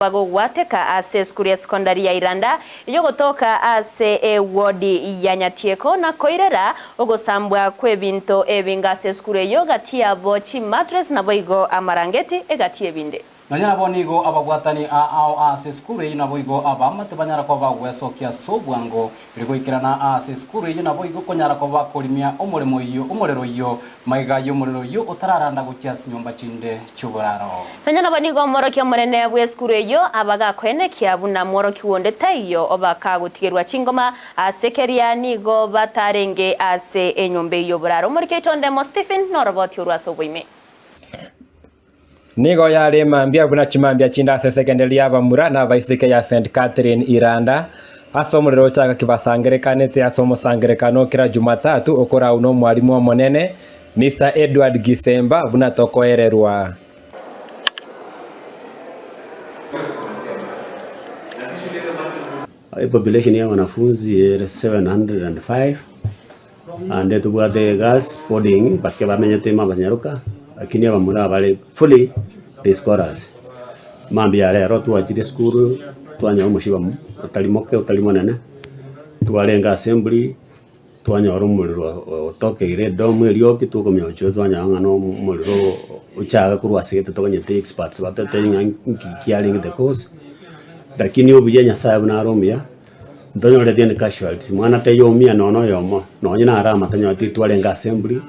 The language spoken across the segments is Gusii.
Bagogwateka ase esukuru ya sekondari ya Iranda eyogotoka ase ewodi ya Nyatieko na koirera ogosambwa kw'ebinto ebinge ase esukuru eyio gati yabo chimatress naboigo amarangeti egati y'ebinde. Nonya nabo nigo ababwatani aao ase esukuru eyio naboigo abaamate banyara koba bagwesokia ase obwango Erio goikerana aase esukuru eyio naboigo konyara koba korimia omoremo oyio, omorero oyio, magega y'omorero oyio otararanda gochia ase chinyomba chinde chi'oboraro. Nonya nabo nigo omworokia omonene bw'esukuru eyio abagakoenekia buna mworokigwa onde taiyo obakagotigerwa chingoma ase keria nigo batarenge ase enyomba eyio y'oboraro. Omoriki oito Ndemo Stephen noroboti orwo ase oboime. Nigo yare mambia buna chimambia chinde ase esekenderi y'abamura na abaiseke ya St. Catherine Iranda, ase omorero ochaka kibasangerekanete ase omosangerekano kera Jumatatu okorau nomwalimu omonene Mister Edward Gisemba buna tokoererwa. Epopulation ya wanafunzi ere 705. Naende tobwate girls boarding bake bamenyete ime abanyaroka, lakini abamura bare fully day scholars. Mambia ya rero twachire esukuru twanyora omoshiba otari moke otari monene, twarenge assembly twanyora omorero otokeire edomu erioki tokomanya gochia twanyora ng'a na omorero ochaga korwa ase gete toganyete experts batotebie ng'a nki kiarenge the cause, lakini obuya Nyasaye buna are omuya. Ntonyoreti any casualty, mwana taiyo omia nonya oyomo, nonye nare ama tanyoreti twarenge assembly,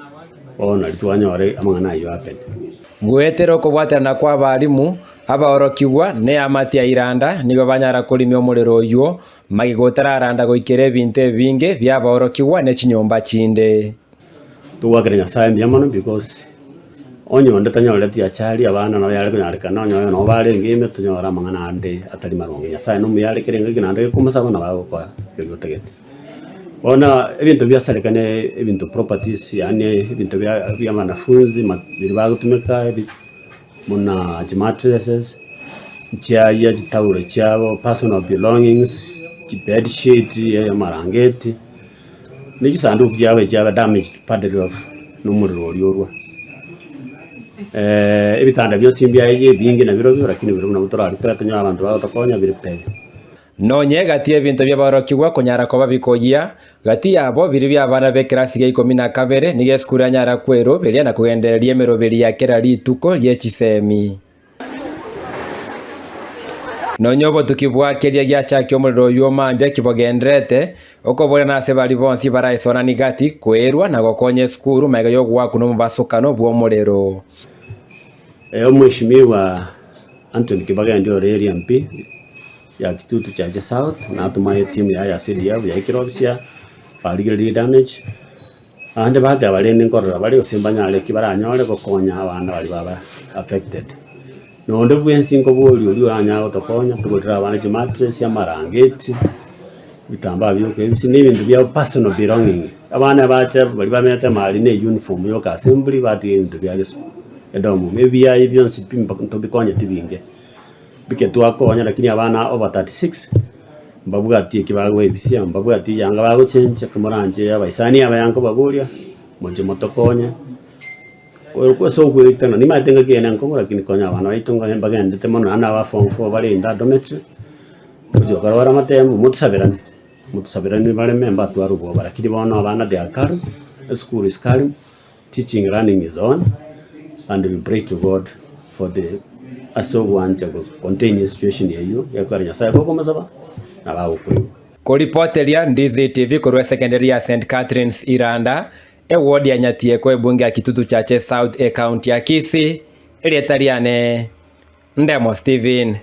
bono nari twanyora amang'ana ayio happen. Goetera okobwaterana kw'abalimu, abaorokigwa, na eamate ya Iranda nigo banyara korimia omorero oyio, magega otararanda goikera ebinto ebinge bi'abaorokigwa ne chinyomba chinde. Togoakera Nyasaye mbuya mono because onye onde tanyoreti achari abana nabo yare konyarekana onye oyo nabo barenge ime tonyore amang'ana ande atari maronge. Nyasaye nomuya are kera engaki naende gekomosaba nabo agokoa keria otagete. Bono ebinto biasarekane ebinto properties yaani ebinto bia bia wanafunzi ma biria bagotumeka ebi buna chimattresses, chiayia chitaulo chiabo, personal belongings, chibedsheet, amarangeti. Ne chisanduku chiabo echiaba damaged partly of nomorero oria orwa. Ebitanda bionsi mbiaye ebinge nabirobio lakini birobio nabo torarikore tonyore abanto bagotokonya bire pe. Nonye gati y'ebinto bi'aborokigwa konyara koba bikoyia, gati yabo biria bi'abana b'ekerasi gia ikomi na kabere nigo esukuru yanyara kweroberia na kogendereria emeroberi ya kera rituko rie chisemi. Nonya obotuki bwa keria giachakia omorero oyio mambia kibogendererete, okoboria nase baria bonsi baraesoananie gati, kwerua na gokonya esukuru magega y'ogoakwa nomobasokano bw'omorero. Omweshimiwa Anthony Kibagendi ore area MP ya Kitutu Chache South natoma etimu yaye ya CDF yaikire ofisi aa barigererie damage. Abande bateba, Rende nkorora bare gose mbanyare ki baranyore gokonya abana baria baba affected. Na onde bwensi nkoboria oria oranyare gotokonya togorere abana chimattress, amarangeti, ebitambaa bia okoebisia na ebinto bia personal belonging. Abana bacha baria bamenyete amari na euniform yoka assembly batiga ebinto bia gesu edomo. Ebiaye bionsi pi ntobikonyeti binge. Bike twakonya lakini abana over 36 mbabwati eki bagoebisia, mbabwati eyanga bagochencha, komoranche abaisani aba yankobaboria, moche motokonye, ase ogoetana nimanyete ngaki eye nenkong'u lakini konya abana baito nkonya mbagendete mono naende aba form four bare in that dormitory, gochia korora amatemo motosaberane, motosaberane bareme mbatware obwoba lakini bono abana they are calm, eschool is calm. Teaching learning is on and we pray to God for the ase ogwancha go contain esituation eyio gekogera Nyasaye gokomosaba nabo agokoigwa. Koripoteria Ndizi TV korwa esekenderi ya St Catherine's Iranda, eward ya Nyatieko ebunge ya Kitutu Chache South ecounty ya Kisii, erieta riane Ndemo Stephen.